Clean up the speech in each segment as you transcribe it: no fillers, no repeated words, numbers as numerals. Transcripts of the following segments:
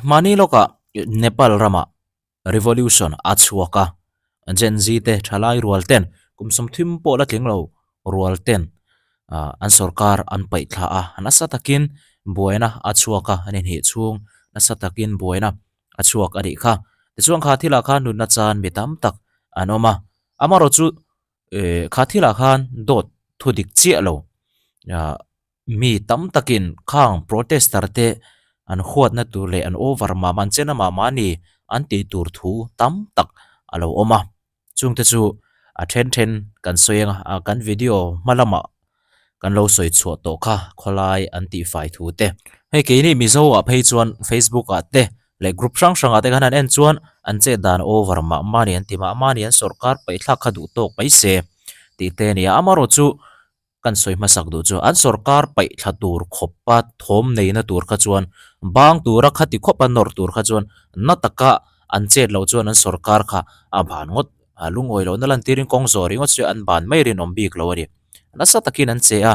Mahni lawkah Nepal ramah revolution a chhuak a, Gen Z te thalai rual ten kum sawmthim pawh la tling lo rual ten an sorkar an paih thla a, nasa takin buaina a chhuak a, an inhih chhung nasa takin buaina a chhuak a nih kha. Tichuan kha thilah khan nunna chan mi tam tak an awm a, amaherawhchu kha thilah khan dawt thu dik chiah lo Mi tam takin khang protester te an huatna tur leh an over mah mah an chena mah mah a ni an tih tur thu tam tak a lo awm a. Chungte chu a then then kan sawi ang a, kan video hma lamah kan lo sawi chhuah tawh kha khawlai an tih fai thu te. Hei keini Mizo ah phei chuan Facebook ah te leh group hrang hrang ah te khan an en chuan an chet dan over mah mah a ni an ti mah mah a ni an sawrkar paihthlak kha duh tawk mai se tih te a ni a. Amaherawhchu chu Kan sawi hmasak duh chu an sorkar paih thla tur khawpa thawm neihna tur kha chuan bang tura khati khawpa nawr tur kha chuan na taka an chet loh chuan an sorkar kha a ban ngawt a lungawi lohna lantirin kawng zawh ringawt chu an ban mai rinawm bik lo a ni. Nasa takin an che a,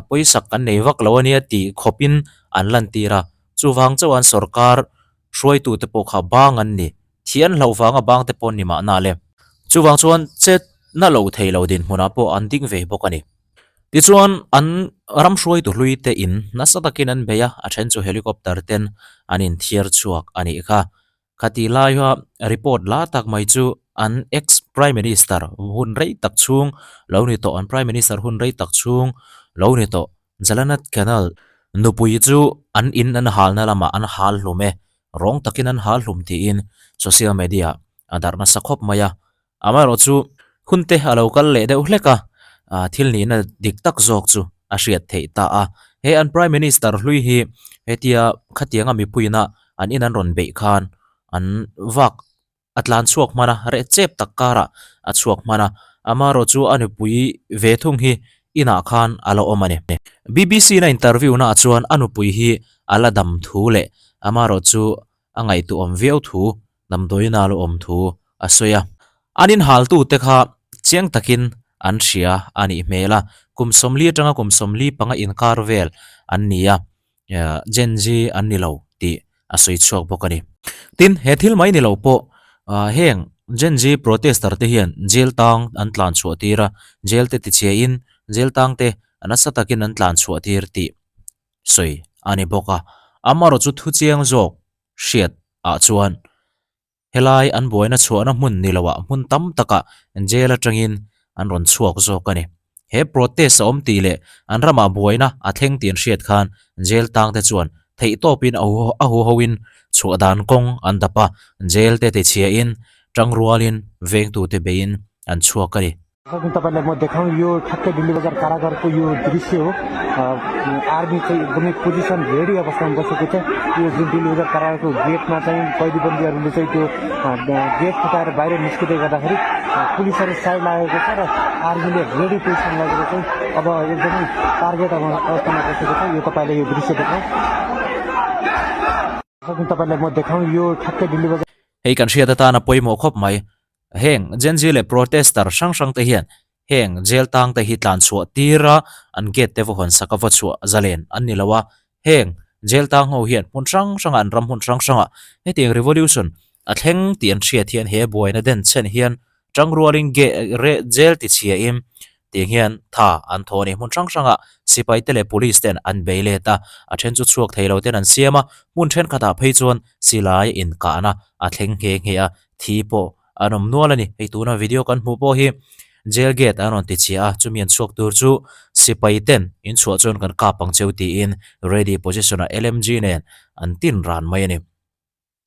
pawisak kan nei vak lo a nia tih khawpin an lantir a, chuvang chauh an sorkar hruaitute pawh kha bang an ni. Thian hlauh vanga bang te pawh ni mahna le. Chuvang chuan chet na lo thei lo dinhmunah pawh an ding ve bawk a ni. Tichuan an ram hruaitu hlui te in nasa takin an bei a, a then chu helicopter ten an inthiar chhuak a nih kha. Khati laia report la tak mai chu an ex prime minister hun rei tak chhung lo ni tawh, an prime minister hun rei tak chhung lo ni tawh Jalanath Canal nupui chu an in an halna lamah an hal hlum e. Rawng takin an hal hlum tiin social media a darh nasa khawp mai a. Amaherawh chu hun te a lo kal leh deuh hlek a, thil nihna dik tak zawk chu a hriat theih ta a. He an Prime Minister hlui hi hetia khatianga mipuiina an in an rawn beih khan an vak A tlan chhuak hman a, reh chep tak karah a chhuak hman a, amaherawh chu a nupui ve thung hi inah khan a la awm a ni. BBC na interview naah chuan a nupui hi a la dam thu leh amaherawh chu a ngaihtuahawm viau thu, damdawiin a la awm thu a sawi a. An inhaltute kha chiang takin an hria a nih hmel a, kum 40 atanga kum 45 inkar vel an ni a. Gen Z an ni lo tih a sawi chhuak bawk a ni. Tin, he thil mai ni lo pawh heng Gen Z protester te hian jail tang an tlan chhuah tir a, jail te tichhiain jail tang te nasa takin an tlan chhuah tir tih sawi a ni bawk a. Amaherawhchu chu thuchiang zawk hriat ah chuan Helai an buaina chhuahna hmun ni loah hmun tam takah jail atangin an rawn chhuak zawk a ni. He protest a awm tih leh an ramah buaina a thleng tih an hriat khan jail tangte chuan theihtawpin a huhoin chhuah dan kawng an dap a, jail te tichhiain tangrualin vengtute beiin an chhuak a ni. तपाईँलाई म देखाउँ यो ठ्याक्कै दिल्ली बजार कारागारको यो दृश्य हो। आर्मी चाहिँ एकदमै पोजिसन रेडी अवस्थामा बसेको छ। यो जुन दिल्ली बजार कारागारको गेटमा चाहिँ कैदीबन्दीहरूले चाहिँ त्यो गेट फुटाएर बाहिर निस्किँदै गर्दाखेरि पुलिसहरू साइड लागेको छ र आर्मीले रेडी पोजिसन लगेर चाहिँ अब एकदमै टार्गेट अवस्थामा बसेको छ। यो तपाईँलाई यो दृश्य देखाउँ तपाईँलाई म देखाउँ यो ठ्याक्कै दिल्ली बजार Hei kan hriat atana pawimawh khawp mai. Heng Gen Z leh protester hrang hrang te hian heng jail tang te hi tlan chhuah tir a, an gate te va hawn sak a va chhuah zalen an ni lo a. Heng jail tang ho hian hmun hrang hrang ah an ram hmun hrang hrang ah hetiang revolution a thleng tih an hriat hian he buaina den chhen hian tangrualin jail ti chhia in Tiang hian tha an thaw a ni. Hmun hrang hrangah sipai te leh police ten an bei let a, a then chu chhuak thei lo ten an siam a, hmun thenkhatah phei chuan silai inkahna a thleng nghe nghe a, thi pawh an awm nual a ni. Hei tuna video kan hmuh pawh hi jail gate an rawn ti chhia a, chumi an chhuak tur chu sipai ten in chhuah chuan kan kap ang cheu tiin ready position ah LMG nen an tin ran mai a ni.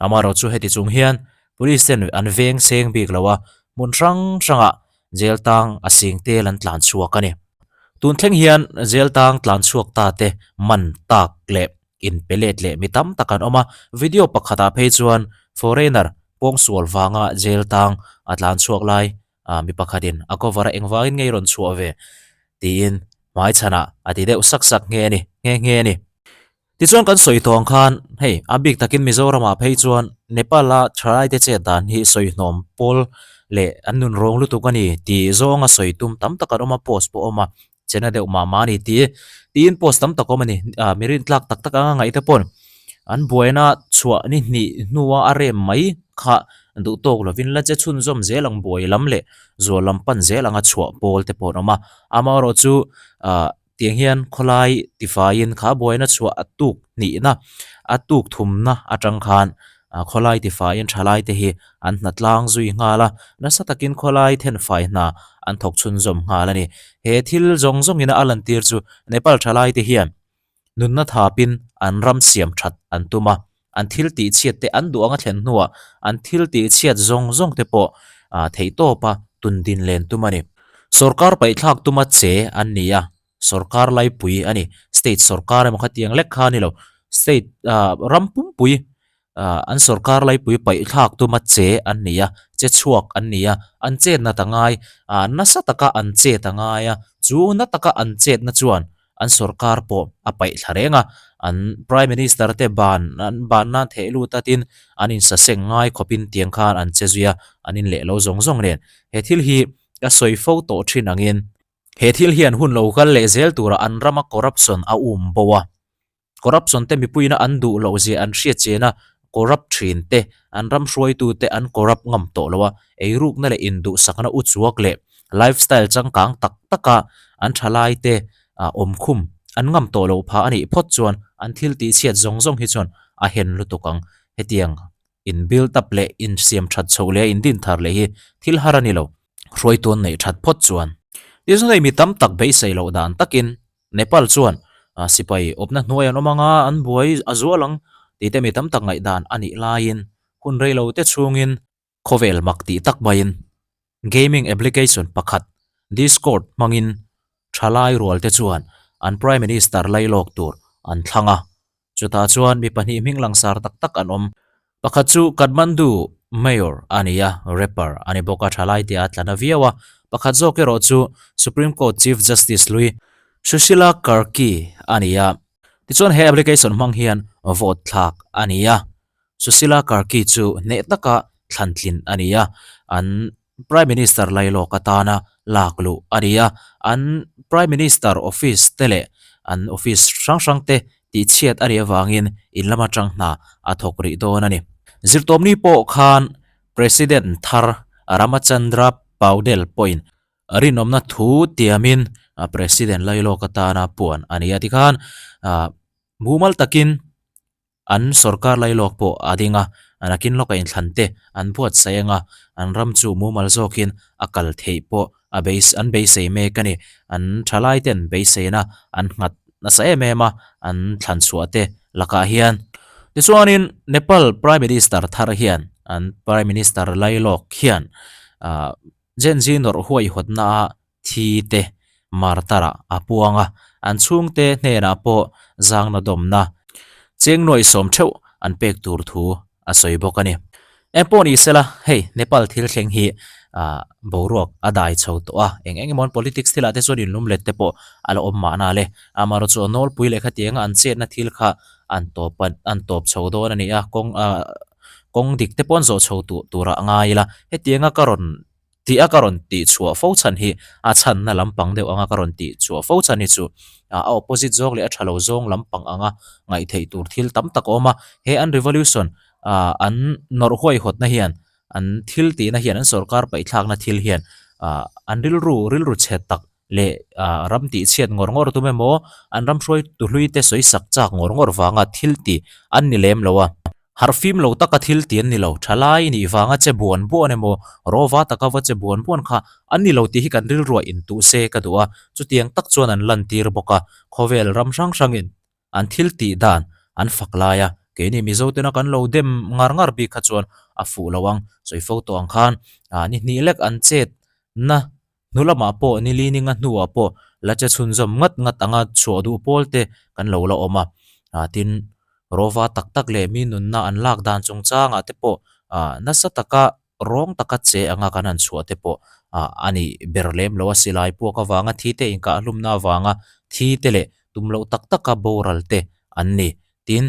Amaherawh chu heti chung hian police ten an veng seng bik lo a, hmun hrang hrangah jail tang a sing tel an tlan chhuak a ni. Tun thleng hian jail tang tlan chhuak ta te man tak leh inpe let leh mi tam tak an awm a, video pakhatah phei chuan foreigner pawngsual vanga jail tang a tlan chhuak lai mi pakhatin a cover a engvangin ngei rawn chhuah ve tiin hmaichhanah a ti deuh sak sak nghe a ni nghe nghe a ni. Tichuan kan sawi tawh ang khan hei a bik takin Mizoramah phei chuan Nepal-a thalaite chet dan hi sawi hnawm pawl leh an nun rawng lutuk a ni tih zawnga sawi tum tam tak an awm a, post pawh a awm a, chena deuh mah mah a ni tih tiin post tam tak a awm a ni. Mi rintlak tak tak anga ngaih te pawn An buaina chhuah ni hnih hnua a rem mai kha duh tawk lovin la che chhunzawm zel ang buai lam leh zual lam pan zel anga chhuah pawl te pawh an awm a. Amaherawhchu ah tiang hian khawlai tifaiin kha buaina chhuah a tuk hnihna a tuk thumna atang khan ah khawlai tifaiin thalai te hi an hna tlang zui nghal a, nasa takin khawlai thenfai hna an thawk chhunzawm nghal a ni. He thil zawng zawngin a lantir chu Nepal thalai te hian Nunna thapin an ram siam that an tum a, an thil tih chhiat te an duh anga thlen hnuah an thil tih chhiat zawng zawng te pawh theihtawpa tun din len tum a ni. Sorkar paihthlak tuma che an ni a, sorkar laipui a ni. State sorkar emaw khatiang lek kha a ni lo, state ram pumpui an sorkar laipui paihthlak tuma che an ni a, che chhuak an ni a, an chet nat a ngai, nasa taka an chet a ngai a, chu na taka an chetna chuan an sorkar pawh a paihthla reng a, an Prime Minister te ban an ban nan theh lut a tin an insaseng ngai khawpin tiang khan an che zui a, an inleh lo zawng zawng nen. He thil hi ka sawi fo tawh thin angin he thil hian hun lo kal leh zel tura an rama corruption a um bo a. Corruption te mipuiina an duh loh zia an hriat chen a, corrupt thin te, an ram hruaitu te an corrupt ngam tawh lo a, eirukna leh induhsakna uchuak leh lifestyle changkang tak taka an thalai te awmkhum an ngam tawh loh phah a nih phawt chuan an thil tihchhiat zawng zawng hi chuan a hen lutuk ang. Hetiang in build up leh insiam that chhoh leh indin thar leh hi thil har a ni lo. Hruaitu an neih that phawt chuan. Tin, hei mi tam tak beisei loh dan takin Nepal chuan sipai awpna hnuai an awm anga an buai a zual ang tih te mi tam tak ngaihdan a nih laiin hun rei lo te chhungin khawvel mak tih tak maiin gaming application pakhat Discord hmangin thalai rual te chuan an Prime Minister lailawk tur an thlang a. Chutah chuan mi pahnih hming langsar tak tak an awm. Pakhat chu Kathmandu Mayor a ni a, rapper a ni bawk a, thalai tia a tla na viau a. Pakhat zawk erawh chu Supreme Court Chief Justice hlui Sushila Karki a ni a. Tichuan he application hmang hian vote thlak a ni a. Sushila Karki chu hneh taka thlantlin a ni a, an Prime Minister lailawk atana lak luh a ni a, an Prime Minister office te leh an office hrang hrang te tihchhiat a nih avangin in lam atang hna a thawk rih dawn a ni. Zirtawpni pawh khan President thar Ramachandra Paudel pawhin rinawmna thu tiamin President lailawk atana puan a ni a, tikhan mumal takin An sorkar lailawk pawh a ding a, nakin lawka inthlan te an buatsaih anga an ram chu mumal zawkin a kal theih pawh a beis an beisei mek a ni. An thalai ten beiseina an nghat nasa em em a, an thlan chhuah te lakah hian. Tichuanin Nepal Prime Minister thar hian an Prime Minister lailawk hian ah Gen Z nawrh huaihawtna a thi te martar ah a puang a, an chhungte hnenah pawh zangna dawmna cheng nuaih sawm theuh an pek tur thu a sawi bawk a ni. Eng pawh ni sela, hei Nepal thil thleng hi ah boruak a dai chho tawh a, eng eng emaw politics thilah te chuan inlumlet te pawh a la awm mahna le. Amaherawhchu chu a nawlpui leh khatianga an chetna thil kha an tawp an tawp chho dawn a ni a, kawng ah kawng dik te pawh an zawh chho tur ah a ngai ila, hetianga ka rawn Tih a ka rawn tih chhuah fo chhan hi a chhanna lampang deuh anga ka rawn tih chhuah fo chhan hi chu a opposite zawng leh a tha lo zawng lampang anga ngaih theih tur thil tam tak a awm a. He an revolution ah an nawrh huaihawtna hian an thil tihna hian an sorkar paihthlakna thil hian ah an rilru rilru chhe tak leh ah ram tih chhiat ngawr ngawr tum emaw an ram hruai tu hlui te sawi sak chak ngawr ngawr vanga thil tih an ni lem lo a. Harh fim lo taka thil ti an ni lo, thalai nih vanga che buan buan emaw, rawva taka va che buan buan kha an ni lo tih hi kan rilruah intuh se ka duh a, chutiang tak chuan an lantir bawk a, khawvel ram hrang hrangin an thil tih dan an fak lai a, keini Mizo tena kan lo dem ngar ngar bik kha chuan a fuh lo ang, sawi fo tawh ang khan ni hnih lek an chet na hnu lamah pawh ni li ninga hnuah pawh la che chhunzawm ngat ngat anga chhuah duh pawl te kan lo la awm a, tin rawva tak tak leh mi nunna an lak dan chungchangah te pawh nasa taka rawng taka che anga kan han chhuah te pawh a nih ber lem lo a, silai puak avanga thi te inkahhlumna avanga thi te leh tum loh tak taka boral te an ni. Tin,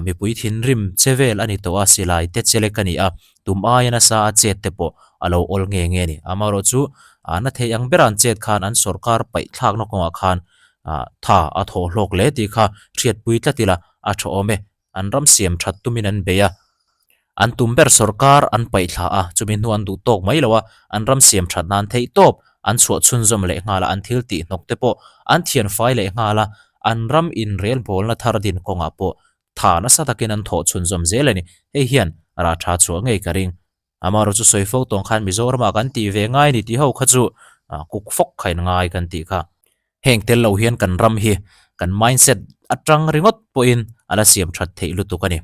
mipui thinrim che vel a ni tawh a, silai te che lek a ni a, tum aia nasa a chet te pawh a lo awl nge nge a ni. Amaherawhchu, na theih ang bera an chet khan an sorkar paihthlakna kawngah khan tha a thawh hlawk hle tih kha hriatpui tlat ila a tha awm e. An ram siam that tumin an bei a. An tum ber sorkar an paih thla a, chumi hnu an duh tawk mai lo a, an ram siam that nan theih tawp an chhuah chhunzawm leh nghal a, an thil tih hnawk te pawh an thian fai leh nghal a, an ram inrelbawlna thar din kawngah pawh tha nasa takin an thawh chhunzawm zel a ni. Hei hian rah tha chhuah ngei ka ring. Amaherawh chu sawi fo tawng khan Mizoramah kan tih ve ngai ni tih ho kha chu kuk fawk kha in ngai kan tih kha. Heng tel lo hian kan ram hi kan mindset atang ringawt pawhin a la siam that theih lutuk a ni.